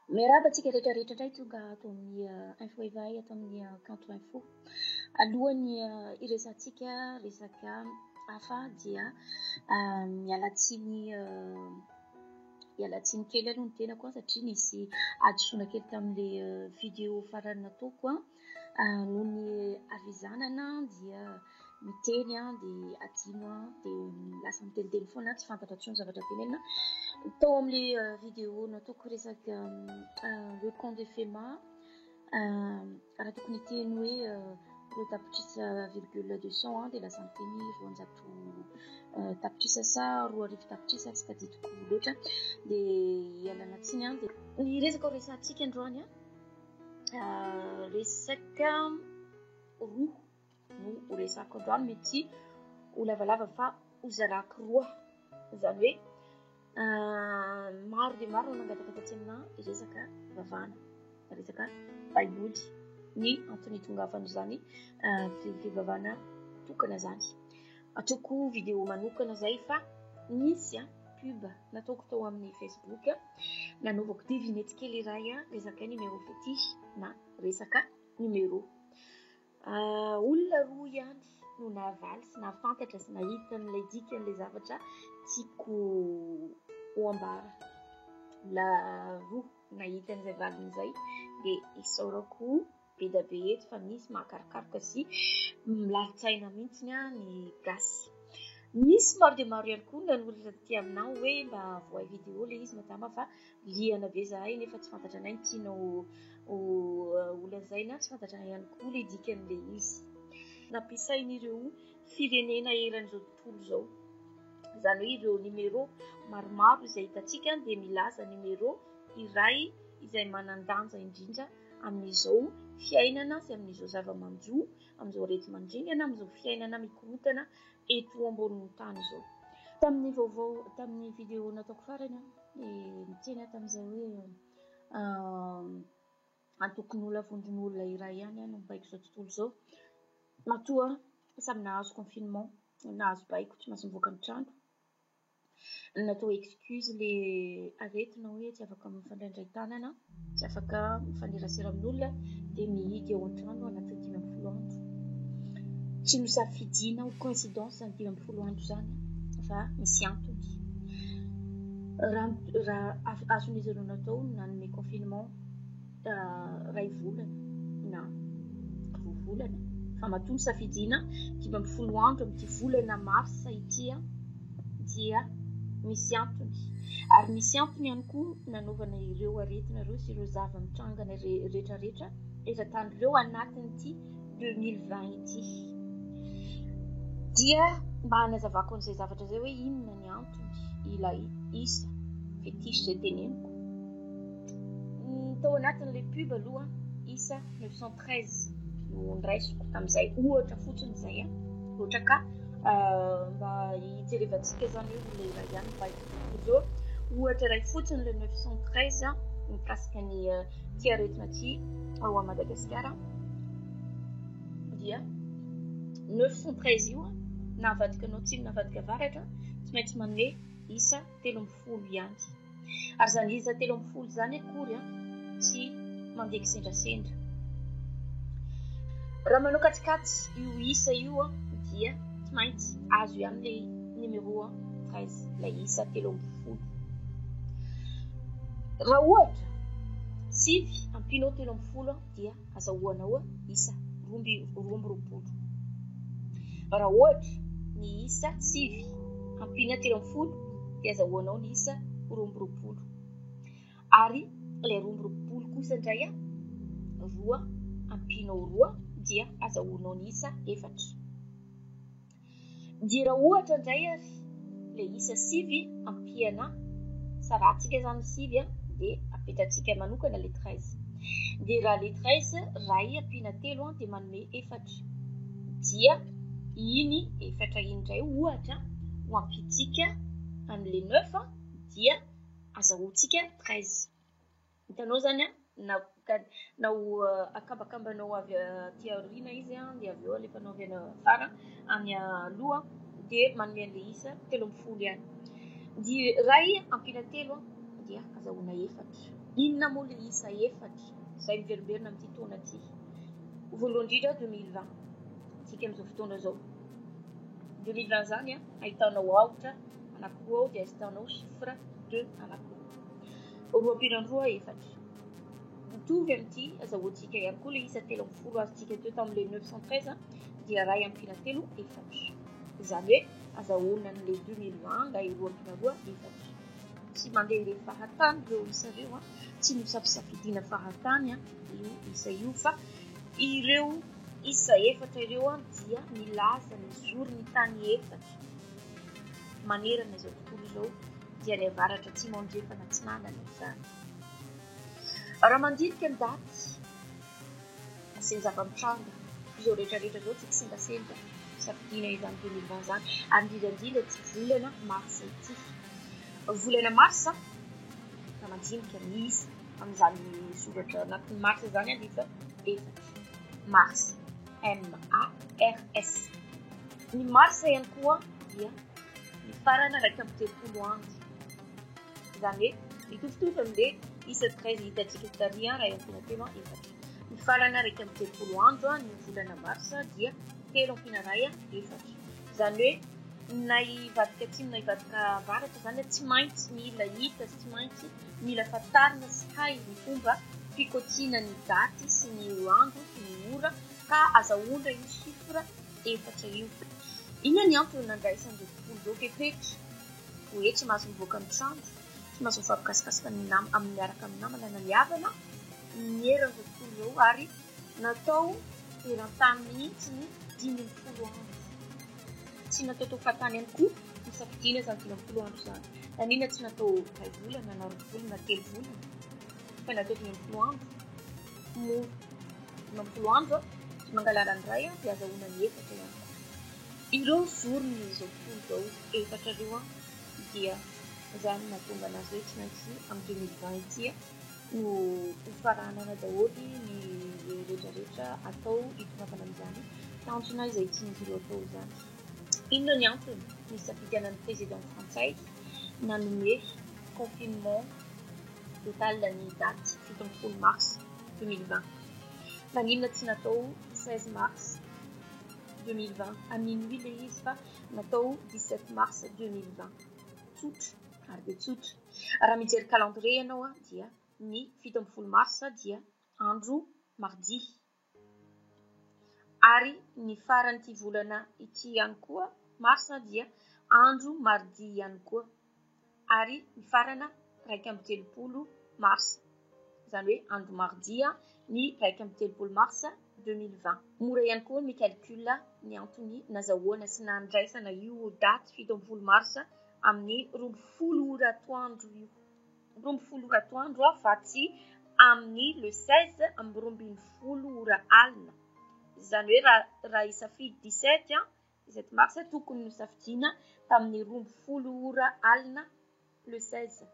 Miarahaba antsika rehetra rehetra indray tonga ato amin'ny Info Evail, ato amin'ny Kanto Info. Alohan'ny hiresahantsika resaka hafa dia miala tsiny miala tsiny kely aloha ny tenako satria nisy hadisoana kely tamin'ilay vidéo farany nataoko. Noho ny havizanana dia miteny aho dia adino aho dia lasa miteniteny foana tsy fantatra intsony ny zavatra tenenina. Tao amin'ilay vidéo nataoko resaka le camp de FEMA, raha tokony hiteny hoe roa tapitrisa virgule deux cent aho dia lasa niteny 200 tapitrisa sa 2000 tapitrisa tsy tadidiko loatra dia ialana tsiny aho. Dia ny resaka ho resahantsika androany an, resaka roa no ho resahako androany, mety ho lavalava fa ho zarako roa, izany hoe maro dia maro no nangataka tatsy aminà resaka fivavahana, resaka baiboly, ny antony itongavan'izany fivavahana tokana izany. Ataoko vidéo manokana izay fa nisy pub nataoko tao amin'ny Facebook nanaovako devinette kely iray resaka numéro fétiche na resaka numéro. Olona roa ihany no nahavaly sy nahafantatra sy nahita an'ilay dikan'ilay zavatra tiako ho ambara. Olona roa nahita an'izay valiny izay dia isaorako be dia be eto fa misy mahakarokaroka sy milalin-tsaina mihitsy ny gasy. Misy maro dia maro ihany koa nanoratra taty aminà hoe mba avoahy vidéo ilay izy madama fa liana be izahay nefa tsy fantatra anay ny tianao ho lazaina, tsy fantatra anay ihany koa ilay dikan'ilay izy. Nampiasain'ireo firenena eran'izao tontolo izao, izany hoe ireo numéro maromaro izay hitantsika dia milaza numéro iray izay manan-danja indrindra amin'izao fiainana sy amin'izao zava-manjo, amin'izao areti-mandringana, amin'izao fiainana mikorontana eto ambonin'ny tany izao. Tamin'ny vaovao, tamin'ny vidéo nataoko farany aho dia niteny aho tamin'izay hoe antokon'olona, vondron'olona iray ihany no mibaiko izao tontolo izao. Matoa samy nahazo confinement, nahazo baiko tsy maintsy mivoaka ny trano. Natao excuse le aretina hoe tsy afaka mifandraindray tanana, tsy afaka mifanerasera amin'olona dia mihidy ao an-trano anatin'ny 15 andro. Tsy nosafidiana ho coïncidence izany 15 andro izany fa misy antony. Raha azon'izy ireo natao ny nanome confinement iray volana na 2 volana fa matoa nosafidiana 15 andro amin'ity volana marsa ity dia misy antony. Ary misy antony ihany koa nanaovana ireo aretina ireo sy ireo zava-mitrangana rehetrarehetra eran-tany ireo anatin'ity 2020 ity. Dia mba hanazavako an'izay zavatra izay hoe inona ny antony ilay isa fétiche izay teneniko. Tao anatin'ilay pub aloha isa 913 no niraisiko tamin'izay, ohatra fotsiny izay an, ohatra ka mba hijerevantsika izany hoe olona iray ihany no baiko izao, ohatra iray fotsiny ilay 913 mikasika ny ity aretina ity ao Madagasikara dia 913 io na avadika anao atsimo na avadika avaratra tsy maintsy manome isa 13 ihany. Ary izany isa 13 izany akory tsy mandeha kisendrasendra. Raha manao kajikajy io isa io dia tsy maintsy azo ihany ilay numéro 13, ilay isa 13. Raha ohatra 9 ampianao 13 dia azahoanao isa 22. Raha ohatra ny isa 9 ampiana 13 dia azahoanao ny isa 22. Ary ilay 22 kosa indray 2 ampianao 2 dia azahoanao ny isa 4. Dia raha ohatra indray ary ilay isa 9 ampiana, sarahantsika izany ny 9 dia apetratsika manokana ilay 13. Dia raha ilay 13 iray ampiana 3 dia manome 4. Dia iny 4 iny indray ohatra ho ampiantsika amin'ilay 9 dia azahoantsika 13. Hitanao izany an, na ho akambakambanao avy aty aoriana izy an, dia avy eo alefanao avy any afara any aloha dia manome an'ilay isa 13 ihany. Dia iray ampiana 3 dia azahoana efatra. Inona moa ilay isa efatra izay miverimberina amin'ity taona ity? Voalohany indrindra 2020, tsika amin'izao fotoana izao. 2020 izany ahitanao aotra anankiroa ao dia ahitanao chiffre 2 anankiroa. Roa ampiana roa efatra. Mitovy amin'ity azahoantsika ihany koa ilay isa 13 azontsika teo tamin'ilay 913 dia iray ampiana telo efatra. Izany hoe azahoana an'ilay 2020 ilay roa ampiana roa efatra. Tsy mandehandeha fahatany ireo isa ireo, tsy nosafisafidiana fahatany io isa io fa ireo isa efatra ireo dia milaza ny zoron'ny tany efatra manerana izao tontolo izao, dia ny avaratra, atsimo, andrefana, atsinanana izany. Raha mandinika ny daty sy ny zava-mitranga izao rehetra rehetra izao, tsy kisendrasendra safidiana izany 2020 izany, ary indrindra indrindra ity volana marsa ity. Volana marsa, raha mandinika ny isa amin'izany soratra anatin'ny marsa izany, dia efa efatra. Mars, M A R S. Ny marsa ihany koa dia mifarana 31 andro. Izany hoe mitovitovy amin'ilay isa 13 hitantsika tary, iray ampiana telo, efatra. Mifarana 31 andro ny volana marsa dia telo ampiana iray, efatra. Izany hoe na hivadika atsimo na hivadika avaratra izany tsy maintsy mila hita sy tsy maintsy mila fantarina sy hay ny fomba fikotiana ny daty sy ny andro sy ny ora ka azahoana io chiffre efatra io. Inona ny antony nandraisan'ireo tontolo ireo fepetra hoe tsy mahazo mivoaka ny trano, tsy mahazo mifampikasikasika ny amin'ny miaraka amin'ny namana na ny havana, ny eran'izao tontolo izao ary natao eran-tany mihitsy ny 15 andro. Tsy natao tao fahatany ihany koa ny safidiana izany 15 andro izany. Naninona tsy natao iray volana na roa volana na telo volana fa natao 15 andro. Moa 15 andro tsy mangalana ny iray dia azahoana ny efatra ihany koa. Ireo zorony izao tontolo izao efatra ireo dia izany nahatonga anazy hoe tsy maintsy amin'ny 2020 ity no hofaranana daholo ny rehetrarehetra atao hitongavana amin'izany tanjona izay tian'izy ireo atao izany. Inona ny antony nisafidianan'ny président frantsay nanome confinement total ny daty 17 mars 2020? Maninona tsy natao 16 mars 2020 à minuit ilay izy fa natao 17 mars 2020? Tsotra ary dia tsotra. Raha mijery calendrier ianao dia ny 17 mars dia andro mardi. Ary ny faran'ity volana ity ihany koa mars dia andro mardi ihany koa. Ary mifarana 31 mars. Izany hoe andro mardi ny 31 mars 2020. Mora ihany koa ny calcul ny antony nazahoana sy nandraisana io daty 17 mars amin'ny 12 ora atoandro io. 12 ora atoandro fa tsy amin'ny le 16 amin'ny 12 ora alina. Izany hoe raha hisafidy 17, 17 mars tokony nosafidiana tamin'ny 12 ora alina le 16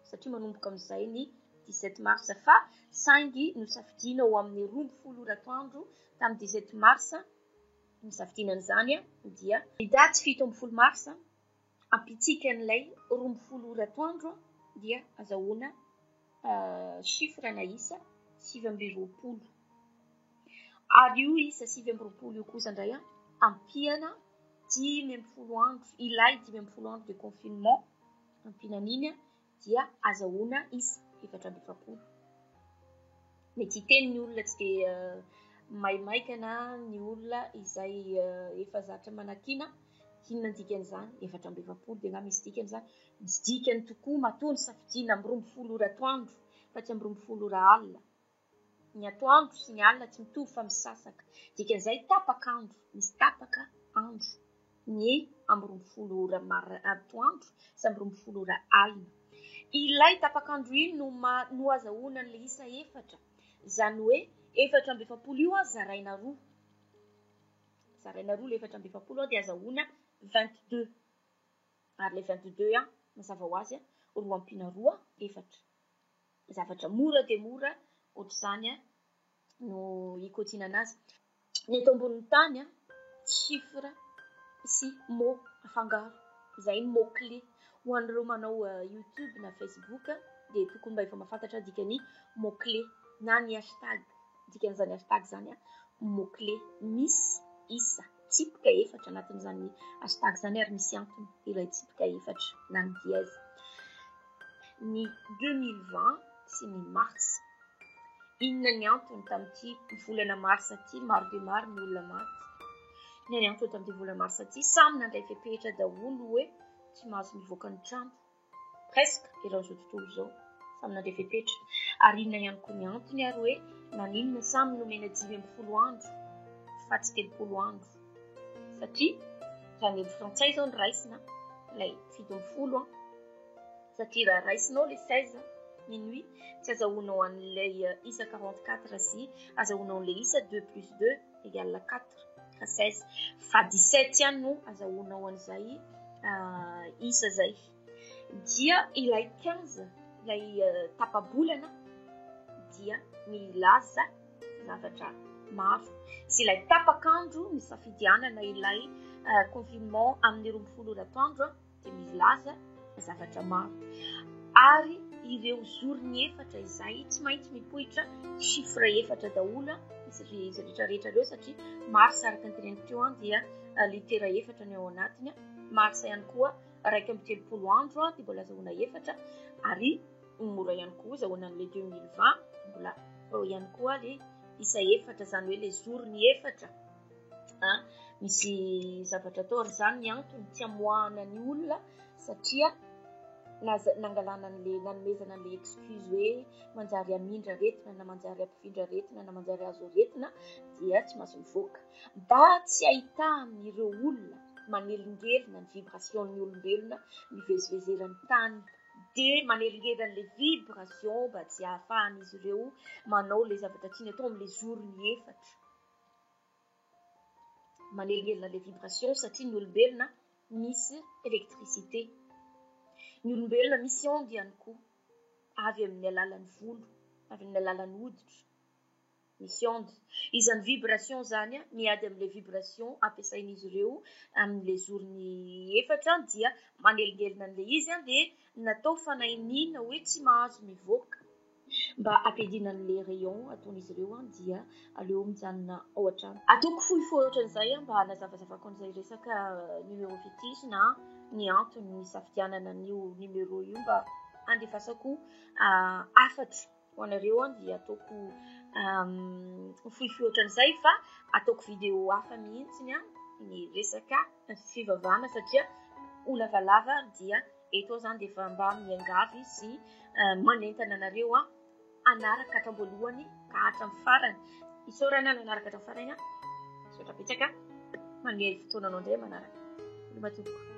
satria manomboka amin'izay ny 17 mars fa saingy nosafidiana ho amin'ny 12 ora atoandro tamin'ny 17 mars nosafidiana an'izany dia ny daty 17 mars ampitsika an'ilay 12 ora atoandro dia azahoana chiffre na isa 29. Ary io isa 29 io kosa indray ampiana 15 andro, ilay 15 andro de confinement ampiana an'iny dia azahoana isa 44. Mety hiteny ny olona tsy dia maimaika na ny olona izay efa zatra manakiana, inona ny dikan'izany? 44 dia nga misy dikany izany? Misy dikany tokoa matoa ny safidiana amin'ny 12 ora atoandro fa tsy amin'ny 12 ora alina. Ny atoandro sy ny alina tsy mitovy fa misasaka. Dikan'izay tapaka andro, misy tapaka andro ny amin'ny 12 ora atoandro sy amin'ny 12 ora alina. Ilay tapak'andro iny no no azahoana an'ilay isa efatra. Izany hoe 44 io zaraina roa. Zaraina roa ilay 44 dia azahoana 22. Ary ilay 22 mazava ho azy roa ampiana roa efatra. Zavatra mora dia mora ohatr'izany no hikotiana anazy. Ny eto ambonin'ny tany chiffre sy mot afangaro. Izay ny mot clé ho an'ireo manao YouTube na Facebook. dia tokony mba efa mahafantatra dikan'ny mot clé na ny hashtag. Dikan'izany hashtag izany mot clé misy isa tsipika efatra anatin'izany hashtag izany ary misy antony ilay tsipika efatra na ny dièse. Ny 2020 sy ny mars. Inona ny antony tamin'ity volana mars ity maro dia maro ny olona maty. Inona ny antony tamin'ity volana mars ity samy nandray fepetra daholo hoe tsy mahazo mivoaka ny trano. Presque eran'izao tontolo izao samy nandray fepetra. Ary inona ihany koa ny antony ary hoe naninona samy nomena 15 andro fa tsy 30 andro. Satria raha ny frantsay izao no raisina ilay 17 an, satria raha raisinao ilay 16 minuit tsy azahoanao an'ilay isa 44 sy azahoanao an'ilay isa 2 plus 2 égale 4 ka 16 fa 17 ihany no azahoanao an'izay isa izay. Dia ilay 15 ilay tapa-bolana dia milaza zavatra maro sy ilay tapak'andro nisafidianana ilay confinement amin'ny 12 ora atoandro dia milaza zavatra maro. Ary ireo zorony efatra izay tsy maintsy mipoitra chiffre efatra daholo izy rehetra rehetra ireo satria mars araka ny teneniko teo dia litera efatra ny ao anatiny, mars ihany koa 31 andro dia mbola azahoana efatra ary mora ihany koa azahoana an'ilay 2020 mbola ao ihany koa ilay isa efatra, izany hoe ilay zorony efatra. Misy zavatra atao ary izany ny antony tsy amoahana ny olona satria nangalana an'ilay nanomezana an'ilay excuse hoe manjary hamindra aretina na manjary hampifindra aretina na manjary azo aretina dia tsy mahazo mivoaka. Mba tsy ahitan'ireo olona manelingelina ny vibration-n'ny olombelona mivezivezeran'ny tany dia manelingelina an'ilay vibration mba tsy hahafahan'izy ireo manao ilay zavatra tiany atao amin'ilay zorony efatra. Manelingelina ilay vibration satria ny olombelona misy électricité. Ny olombelona misy onde ihany koa avy amin'ny alalan'ny volo, avy amin'ny alalan'ny hoditra. Misy onde. Izany vibration izany miady amin'ilay vibration ampiasain'izy ireo amin'ilay zorony efatra dia manelingelina an'ilay izy dia natao fanainiana hoe tsy mahazo mivoaka. Mba hampiadiana an'ilay rayon ataon'izy ireo dia aleo mijanona ao an-trano. Ataoko fohifohy ohatran'izay mba hanazavazavako an'izay resaka numéro fétiche na ny antony nisafidianana an'io numéro io mba handefasako hafatra ho anareo dia ataoko fohifohy ohatran'izay fa ataoko vidéo hafa mihitsy ny resaka fivavahana satria ho lavalava dia eto aho izany dia efa mba miangavy sy manentana anareo hanaraka hatramin'ny voalohany ka hatramin'ny farany. Isaorana nanaraka hatramin'ny farany. Misaotra betsaka. Manome fotoana anao indray manaraka. Veloma tompoko.